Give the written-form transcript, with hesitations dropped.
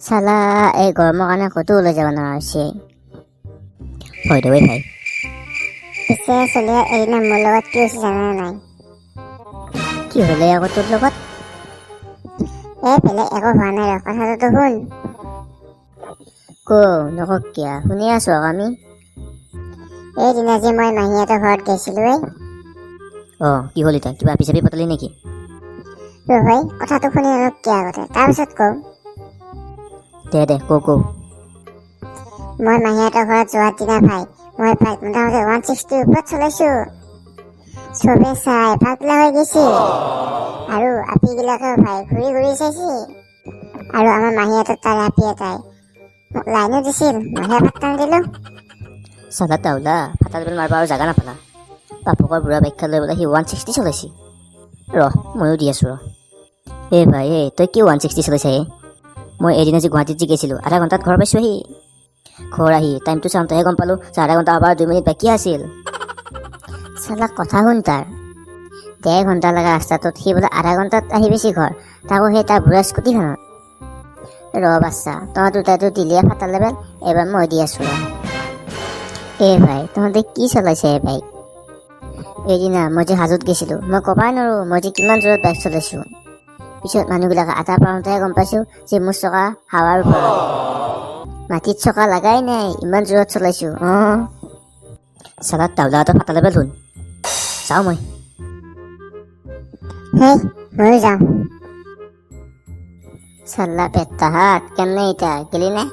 চালা, এই গৰমৰ কাৰণে ক'তো ওলাই যাব নোৱাৰা হৈছে। হয় দে ভাই। পিছে চলিয়ে, এদিনা মোৰ লগত কি হৈছে জানানে নাই? কি হ'লে আকৌ তোৰ লগত? এই বেলেগ একো হোৱা নাই, ৰ, কথাটোতো শুন। ক, নকক কিয়া, শুনি আছো আকৌ আমি। এইদিনা যে মই মাহীহঁতৰ ঘৰত গৈছিলো এই। অঁ, কি হ'ল এতিয়া? কিবা আপি চাপি পতালি নেকি? নহয়, কথাটো শুনি অলপ কিয় আগতে, তাৰপিছত কওঁ। দে দে, ক ক। মই মাহীহঁতৰ ঘৰত যোৱাৰ দিনা ভাই, মই বাইক মোটামুটি 160ৰ ওপৰত চলাইছো। চবে চাই পাগলা হৈ গৈছে আৰু আপীবিলাকেও ভাই ঘূৰি ঘূৰি চাইছে। আৰু আমাৰ মাহীহঁতৰ তাৰে আপি এটাই মোক লাইনো দিছিল, মইহে পাত্তা নিদিলোঁ। চালা তাওলা, ফাটা লেবেল মাৰিব আৰু জাগা নাপালা। বাপকৰ বুঢ়া বাইকখন লৈ পেলাই সি 160 চলাইছে। ৰহ, ময়ো দি আছোঁ ৰ। এ ভাই, এই তই কি 160 চলাইছা হে? মই এদিন আজি গুৱাহাটীত যে গৈছিলোঁ, আধা ঘণ্টাত ঘৰ পাইছোঁহি। ঘৰ আহি টাইমটো চাওঁতেহে গম পালোঁ যে আধা ঘণ্টা হ'বৰ 2 মিনিট বাকী আছিল। চালা, কথা শুন তাৰ। 1.5 ঘণ্টা লগা ৰাস্তাটোত সি বোলে আধা ঘণ্টাত আহি পাইছে ঘৰ, তাকো সেই তাৰ বুঢ়া স্কুটিখনত। ৰ বাচ্চা, তহঁত দুটাইতো দিলিয়ে ফাটা লেবেল, এইবাৰ মই দি আছোঁ ৰ। এ ভাই, তহঁতে কি চলাইছে এই বাইক? এইদিনা মই যে হাজোত গৈছিলোঁ, মই ক'বাই নোৱাৰোঁ মই যে কিমান জোৰত বাইক চলাইছোঁ। পিছত মানুহবিলাকে আধা পাওঁতেহে গম পাইছোঁ যে মোৰ চকা হাৱাৰ ওপৰত, মাটিত চকা লগাই নাই, ইমান জোৰত চলাইছোঁ। অঁ, চালাত তাওলাহঁতৰ ফাটা লেবেল শুন, যাওঁ মই। হেই, ময়ো যাওঁ। চাল্লা পেট্টাহাত, কেনে এতিয়া গেলি নে?